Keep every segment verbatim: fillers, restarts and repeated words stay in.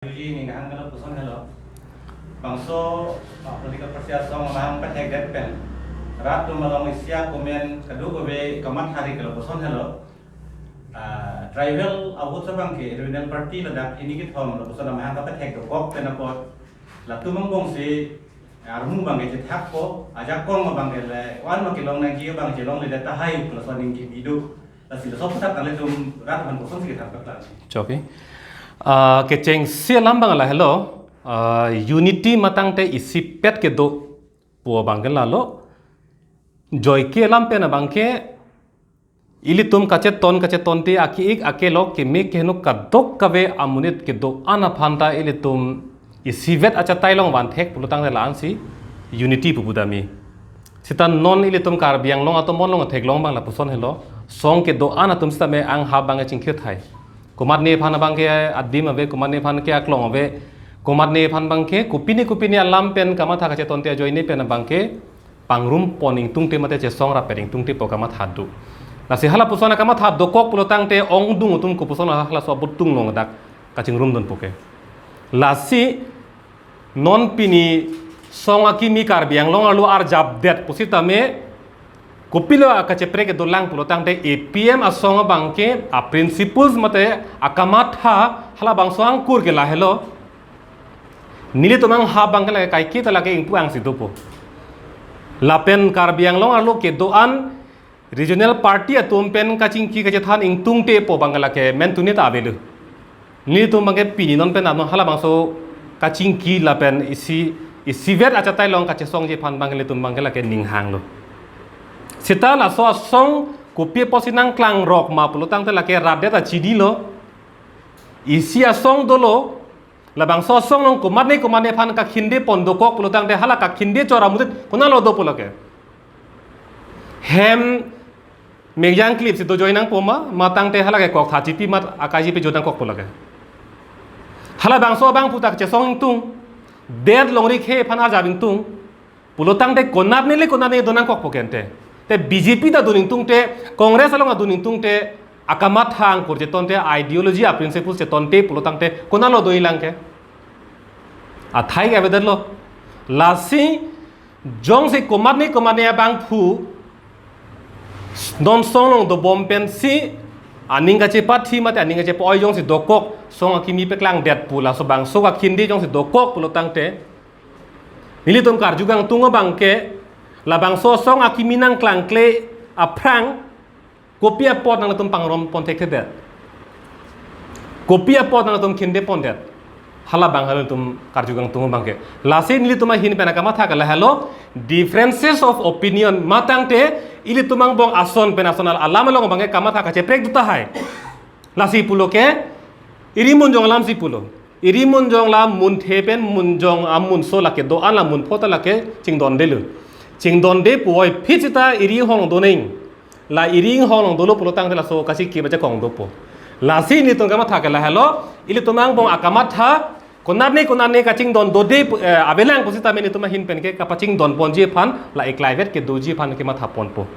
Yuji ning hang kalo puson helo. Bangso, ah, political party asong amahang pathekdet pen rat atum along isi a-comment kadokave kamatha ri kalo puson helo. Ah, tribal a-vote abangke regional party ladak hini kethom lapuson amahang kapathek dokok pen apot latum angbongsi armu abangke chethakpo, ajakong abangke le, wan ma kelong nangji abang chelongledet tahai pu laso aning kebi do. Lasi laso aphuthak nanglitum rat aphan kosonsi kethak paklang? Chokji. Ah, kechengsi alam abang lahelo, ah, unity matangte isipet kedo pu abangke lalo. Joike alam pen abangke ilitum kacheton kachetonte, ake-ik akelok, keme keheno kadokave amonit kedo-an aphan ta ilitum isivet achatai along vanthek pulotangte la-ansi unity pu pudamji. Seta non ilitum Karbi Anglong atum along theklong abang lapuson helo. Song kedo-an atum sitame anghap abangke chingkir thai. Komatne aphan abangke adim ave, komatne aphan ke aklong ave, komatne aphan abangke kopine kopine alam pen kamatha kachetonte ajoine pen abangke pangrumpon ingtungte mate chesong rapet ingtungte pu kamatha do. Lasi hala puson akamatha dokok pulotangte ongdung atum kopuson halaso abot tung along dak kachingrumdunpo ke. Lasi non pini song akimi Karbi Anglong arlo arjapdet pusitame kopilo akacheprek kedolang pulotangte A P M asong abangke a-principles mate akamatha halabangso angkur ke lahelo. Nelitum anghap abangke lake kaiketa lake ingpu angsi dopo. Lapen Karbi Anglong arlo kedo-an regional party atum pen kachingki kachethan ingtungte pu abangke lake mentunita avelo. Nelitum abangke pini non pen anon halabangso kachingki lapen isi, isivet achatai along kachesongji aphan abangke nelitum abangke lake ning hanglo. Seta laso asong kopi apotsi nangklangrok ma pulotangte lake rat det achidilo. Isi asong dolo, labangso asong along komatne komatne aphan kakhinde pon dokok pulotangte hala kakhinde chora mudit konatlo dopo lake. Hem mekjang klipsi dojoi nangpo ma, matangte hala ke koktha chipi mat akaji pe jo nangkokpo lake. Halabangso abang aphuthak chesong ingtung, det longri khe aphan ajap ingtung, pulotangte konatne le konatne do nangkokpo ke ante. Te B J P ta dun ingtungte, Congress along adun ingtungte, akamatha angkur chetonte, ideology a-principles chetonte pulotangte konatlo doilang ke. Athai ke avedetlo. Lasi jongsi komatne komatne abangphu non song along dobom pensi aning kachepathi mate aning kachepa-oi jongsi dokok, song akimi paklangdet pu laso bangso kakhinde jongsi dokok pulotangte, nelitum karju kangtung abangke labangso song akimi nangklangkle aphrang kopi apot nangtum pangrum pon thekthedet? Kopi apot nangtum khinde pondet? Halabang halatum karju kangtung abangke. Lasi nelitum ahin pen akamatha ke lahelo, differences of opinion matangte ilitum angbong ason pen ason al-, alam along abangke kamatha kacheprek do tahai. Lasi pulo ke, iri munjong alamsi pulo. Iri munjong la munthe pen munjong amunso lake do-an la munpho ta lake chingdondelo. Chingdonde puvoiphit seta iri hong doning. La iri hong dolo pulotangte laso kachiki bacha kong dopo. Lasi nelitum kamatha ke lahelo, ilitum angbong akamatha, konatne konatne kachingdon dode pu, eh, avelang pusitame nelitum ahin pen ke kapachingdon ponji aphan, la eklaivet kedoji aphan kematha ponpo.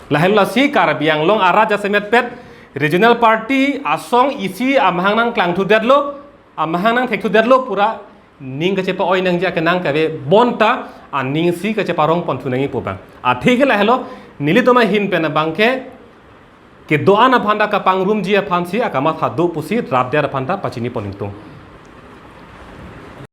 Lahelo lasi Karbi Anglong arat jasemet pet regional party asong isi amahang nangklangthudetlo, amahang nangthekthudetlo pura ning kachepa-oi nangji akenang kave bonta aningsi kacheparong ponthu nangji pu abang. Athe ke lahelo, nelitum ahin pen abangke kedo-an aphan ta kapangrumji aphansi akamatha do pusi rat det aphan ta pachini pon ingtung.